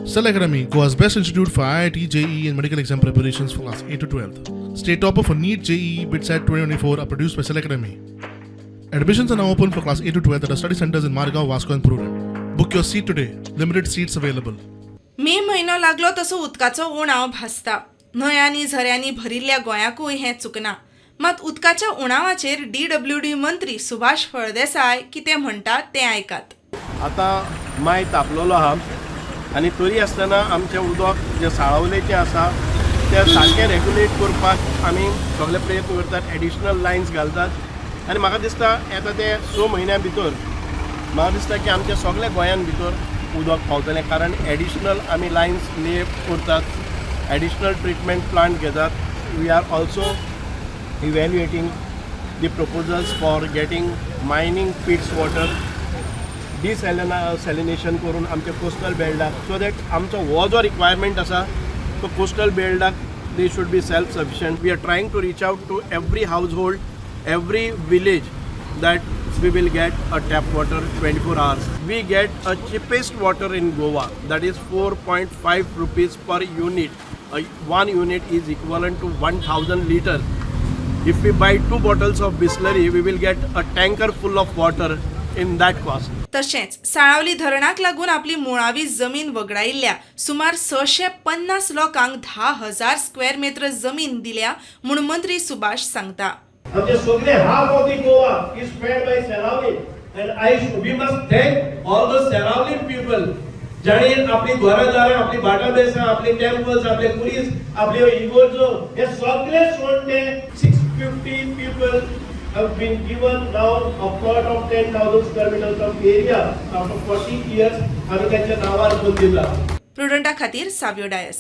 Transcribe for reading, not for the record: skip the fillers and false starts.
Cell Academy, Goa's best institute for IIT, JEE, and medical exam preparations for class 8 to 12. State topper for NEET, JEE, BITSAT 2024 are produced by Cell Academy. Admissions are now open for class 8 to 12 at our study centers in Margao, Vasco, and Prudent. Book your seat today. Limited seats available. मे म्हयनो लागलो तसो उदकाचो उणाव भासता. न्हंयांनी झऱ्यांनी भरिल्ल्या गोंयाकूय हें चुकना. मात उदकाच्या उणावाचेर डीडब्ल्यूडी मंत्री सुभाष फळदेसाय कितें म्हणटात तें आयकात. आतां माय तापलेलो आहा आनी तरी आसतना आमचें उदक जें साळावलेचें आसा तें सारकें रेगुलेट करपाक आमी सगळे प्रयत्न करतात, एडिशनल लायन्स घालतात आनी म्हाका दिसता येता ते 6 म्हयन्या भितर म्हाका दिसता की आमच्या सगल्या गोंयान भितर उदक पावतलें, कारण एडिशनल आमी लायन्स ले करतात, एडिशनल ट्रिटमेंट प्लांट घेतात. We are also evaluating the proposals for getting mining pits water desalination करून आमच्या कोस्टल बेल्टाक, सो that आमचो हो जो रिक्वायरमेंट आसा तो coastal बेल्टाक they should be self sufficient. We are trying to reach out to every household, every village, that we will get a tap water 24 hours. We get a cheapest water in Goa, that is 4.5 rupees per unit. One unit is equivalent to 1000 liter. If we buy two bottles of Bisleri, we will get a tanker full of water in that cost. तशेंच साळावली धरणाक लागून आपली मुळावी जमीन वगडायिल्ल्या सुमार 650 लोकांक 10,000 square मेत्र जमीन दिल्या म्हूण मंत्री सुभाष सांगता. आमचे सगळे half of the Goa is fed by Seraulim and I we must thank all the Seraulim people जांणी आपली घरां दारां, आपली भाटां बेसां, आपली टेम्पल्स, आपले कुरीस, आपले इगोर्जो हे सगळे सोडून ते 650 people have been given now a plot of 10,000 square meters of area after 40 years. आम्ही त्यांच्या नावावर करून दिला. प्रुडंटा खातीर सावियो डायस.